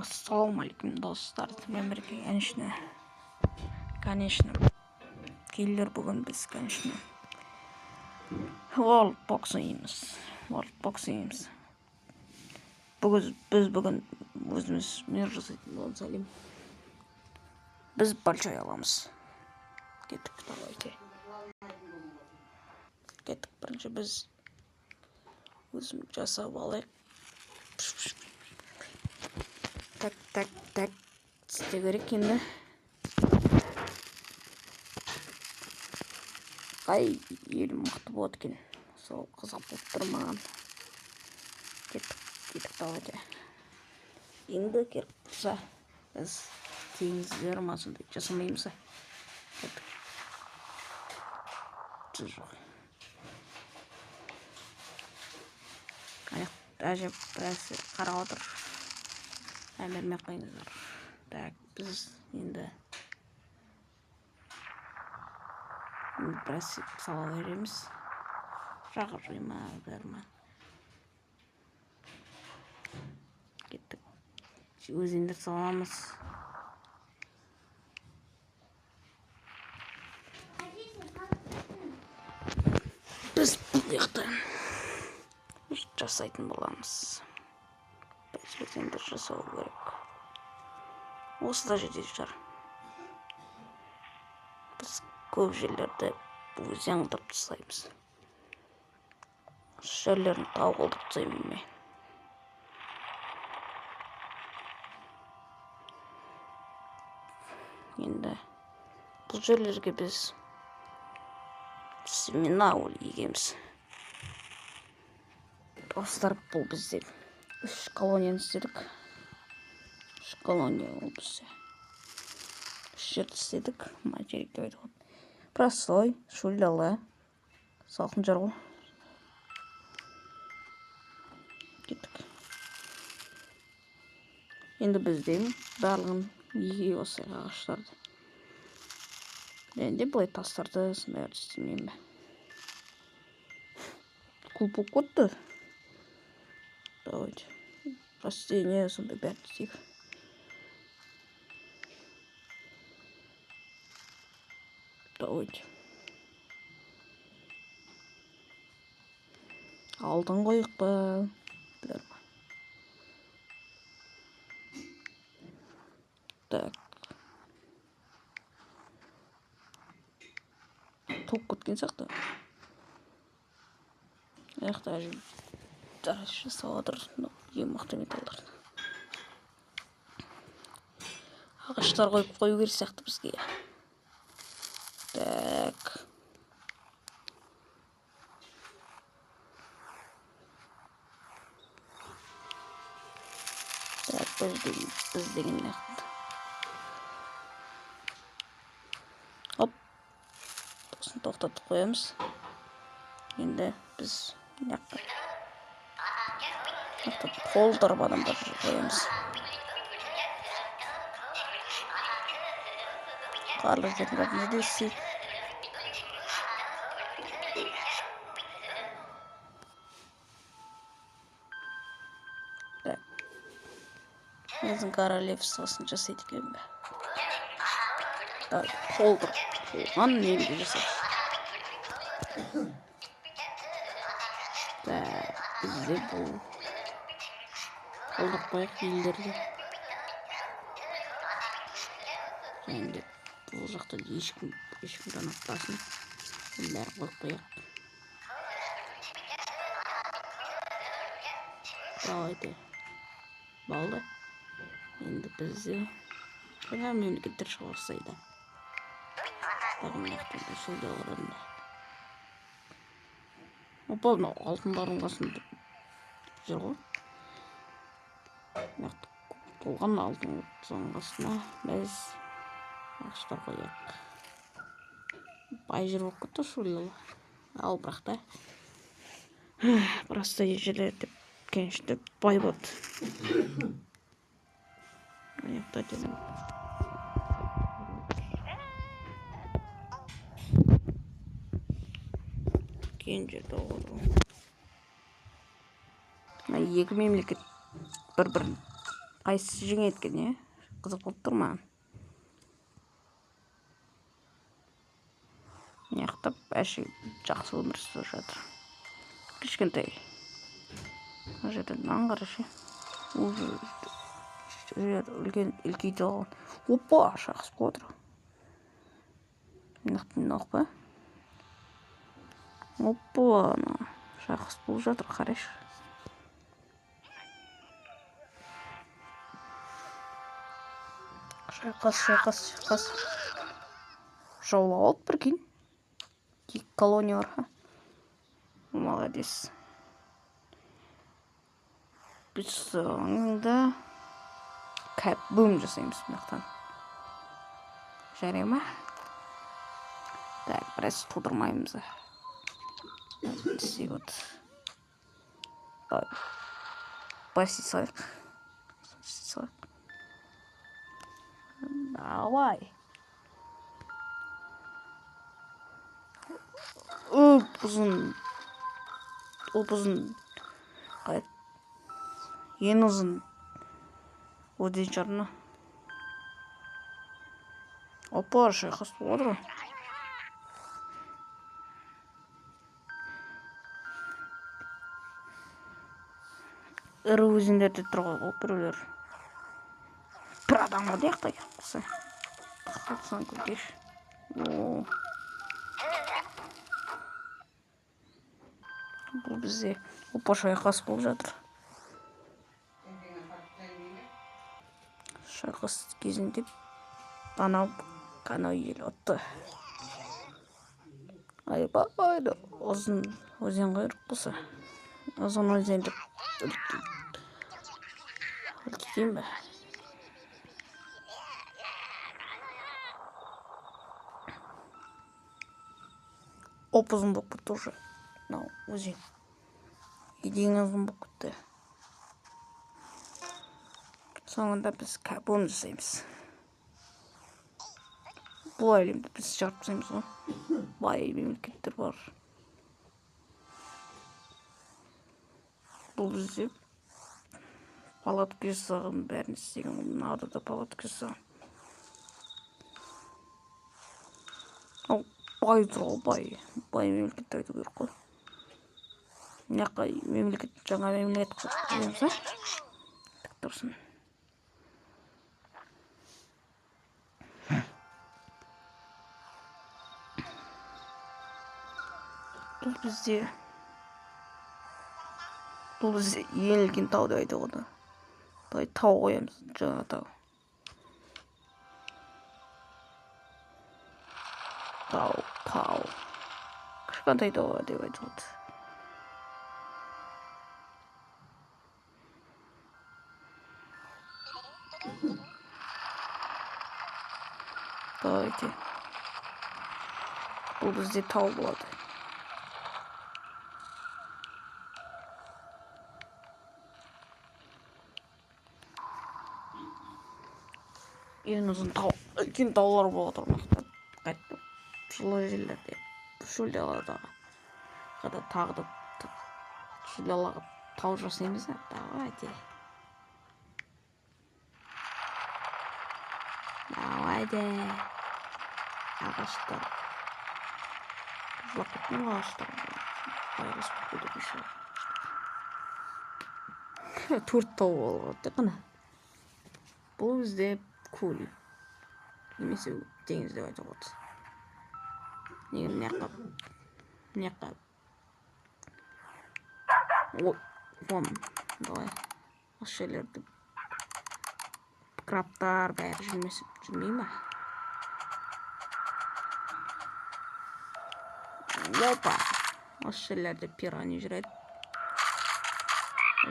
Ассалаумағалейкум, достар! Сізбен бірге, конечно, келдер. Бүгін біз, конечно, World Box ойнаймыз. World Box ойнаймыз. Бүгін біз бүгін өзіміз мир жасайтын боламыз, әлем. Біз большой аламыз. Кеттік, давайте. Кеттік, бірінші біз өзім жасап алайық. Так, так, так, істеу керек енді. Қай ел мықты болады екен, сол қызық болып тұр маған. Кеттік, кеттік, давайте. Енді керек болса, біз теңіздер ма, сондай жасамаймыз ба? Кеттік. Жоқ, аяқ әжеп біраз қарап отыр, мән бермей ақ қойыңыздар. Так, біз енді біраз сала береміз, жағыр ма, бәрі ма. Кеттік, өзендер саламыз. Біз бұл жақта жасайтын боламыз. Біз өзендер жасау керек, осы да жететін шығар. Біз көп жерлерді өзен қылдырып тастаймыз, осы жерлерін тау қылдырып тастаймын мен. Енді бұл жерлерге біз семена егеміз, достар. Бұл бізде үш колонияны істедік, үш колония. Ол бізде үш жерді істедік. Материк деп айтуға болады, простой шөл дала, салқын жер ғой. Кеттік. Енді бізде барлығын еге бастайық, ағаштарды және де былай тастарды, сондайларды істемеймін бе? Көп болып кетті. Давайте растение, сондай бәрін істейік. Давайте алтын қояйық па, бәрі ма? Так, толып кеткен сияқты. Мына жақта жасап жатыр ең мықты металлдар. Ағаштар қойып қою керек сияқты бізге. Так, так, біз деген мына жақта, оп, осыны тоқтатып қоямыз. Енді біз мына жақта толтырып адамдар қоямыз. Қарлы жердің бәрін де істейік. Так, өзінің королевствосын жасайды екен бе? Давай, толтырып толған елді жасайық. Так, бізде бұл толтырып қояйық елдерді. Және де бұл жақта ешкім танытпасын, бәрін қойып қояйық. Давайте, болды. Енді бізде жаңа мемлекеттер шыға бастайды. Тағы мына жақта шөл далаларында. Опа, мынау алтындардың қасында жүр ғой. Мына жақта толған алтын, соның қасына біз ағаштар қояйық. Бай жер болып кетті шөл дала. Ал бірақ та простой жерлер деп, конечно, бай болады. Мына жақта деген үлкен жерде болады ғой. Мына екі мемлекет бір бірін Қайсысы жеңеді екен, е? Қызық болып тұр маған. Мына әшейін жақсы өмір сүріп жатыр. Кішкентай. Мына жерде мынаны қарашы. Уже жер үлкен үлкейте алған. Опа, шайқас болып отыр. Мына па? Опа, ана шайқас болып жатыр, қарашы. Шайқас, шайқас, шайқас. Жаулап алды, прикинь. Екі колонияларға. Молодец. Біз соңында кәбум жасаймыз мына жақтан. Жарай ма? Так, біраз тудырмаймыз. Істейік вот. Былай істей салайық. Істей салайық. Давай. Ұп ұзын. Ұп ұзын. Қалай? Ең ұзын өзен шығар мына. Опа, шайқас болып жатыр ғой. Ірі өзендерде тұр ғой біреулер. Бір адам ғой мына жақта. Қалсаң көрейікші. О. Бұл бізде опа шайқас болып жатыр. Шайқас кезінде анау анау ел ұтты. Айбай, ұзын өзен ғой болса. Ұзын өзен деп үлкейтейін бе? Оп ұзын болып кетті уже. Мынау өзен. Ең ұзын болып кетті. Соңында біз кәбун жасаймыз. Бұл әлемді біз шығарып тастаймыз ғой. Бай мемлекеттер бар. Бұл бізде палатка жасаған, бәрін істеген. Мынада да палатка жасаған. Ал бай тұр ғой, бай. Бай мемлекеттер айту керек қой. Мына жаққа мемлекет, жаңа мемлекет қоямыз, а? Тік тұрсын. Бұл бізде ең үлкен тау деп айтуға болады. Былай тау қоямыз, жаңа тау. Тау, тау. Кішкентай тау деп айтуға болады. Давайте. Бұл бізде тау болады. Ең ұзын тау, үлкен таулар болады мына жақта. Қайтып жылы жерлерде, шөл далада. Қада тағы да шөл далаға тау жасаймыз, а? Давайте. Давайте. Ағаштар. Жылап кеттім ғой ағаштар. Байғұс болып кететін шығар. 4 тау болады тек қана. Бұл бізде көл немесе теңіз деп айтуға болады. Неге мына жаққа, мына жаққа. Ой, вон, давай. Осы жерлерді крабтар бәрі жүрмей ма? Опа! Осы жерлерде пиранья жүреді.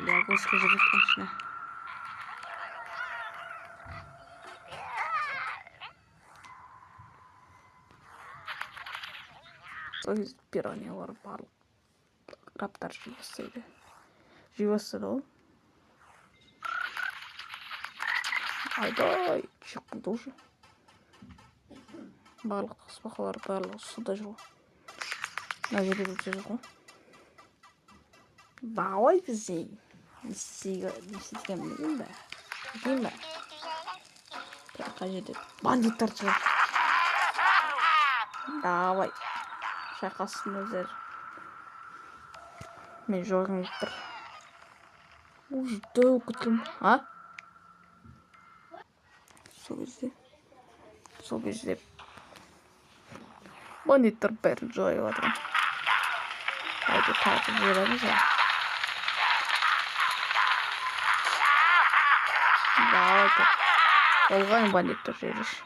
Лягушка жүреді, конечно. Сол кезде пираньялар барлық крабтар жей бастайды. Жей бастады ғой. Айдай, шығып кетті уже. Барлық тасбақалар барлығы суда жүр ғой. Мына жерде де жүр ғой. Давай бізде не істеген білмеймін бе. Кетейін ба? Қай жерде бандиттар шығады? Давай. Шайқассын өздері. Мен жойғым келіп тұр. Уже дәу кеткен. А? Сол кезде бандиттар бәрін жойып жатыр. Давайте тартып жібереміз. Давайте. Болған бандиттар жіберші.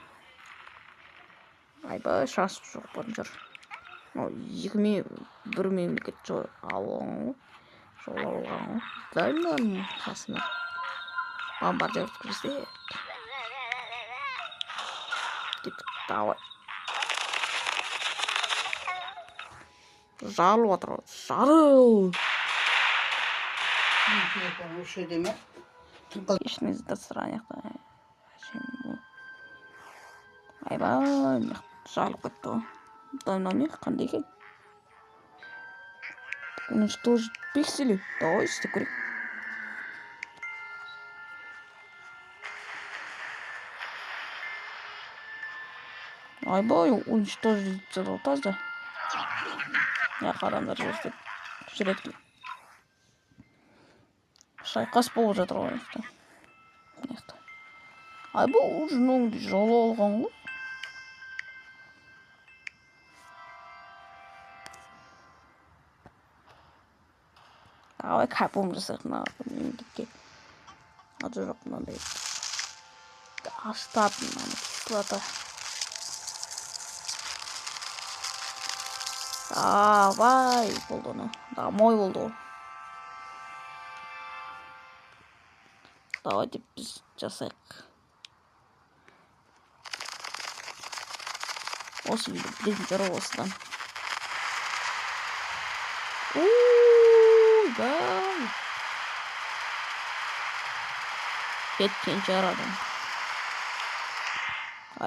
Айбай, шашып жоқ бұрын жүр. Екі бір мемлекет алған ғой. Жол алған ғой. Дай мынаның қасына. Бомбардир өткізсек. Кеттік, давай. Жарылып жатыр ғой. Жарыл! Осы жерде ме? Кешіріңіздер, достар, ана жақта. Айбай, мына жарылып кетті ғой. Мынау не, қандай екен? Уничтожить пиксели. Давай істеп көрейік. Айбай, уничтожить етіп ғой таза. Мына адамдар жүреді. Жүреді. Шайқас болып жатыр ғой мына жақта. Айбай, уже мынауды жолы алған ғой. Давай капом жасайық мына мемлекетке. Аты жоқ мынандай. Астатын мынаны кислота. Давай болды оны. Домой болды ғой. Давайте біз жасайық. Осы видео бітетін шығар осыдан. Ойбай. Кеткен шығар адам.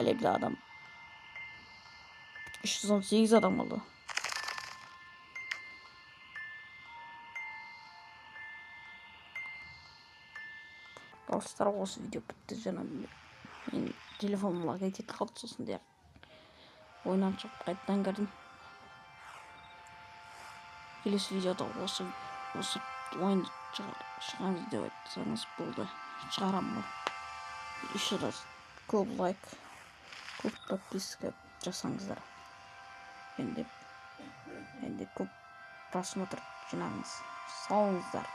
Әлі бір адам. 318 адам қалды. Достар, осы видео бітті жаңа. Мен телефоным лагай кетіп қалды, сосын деп ойыннан шығып қайтадан кірдім. Келесі видеода осы ойынды шығамыз деп айтсаңыз болды. Шығарамын ғой. Еще раз көп лайк, көп подписка жасаңыздар. Енді көп просмотр жинаңыз. Сау болыңыздар.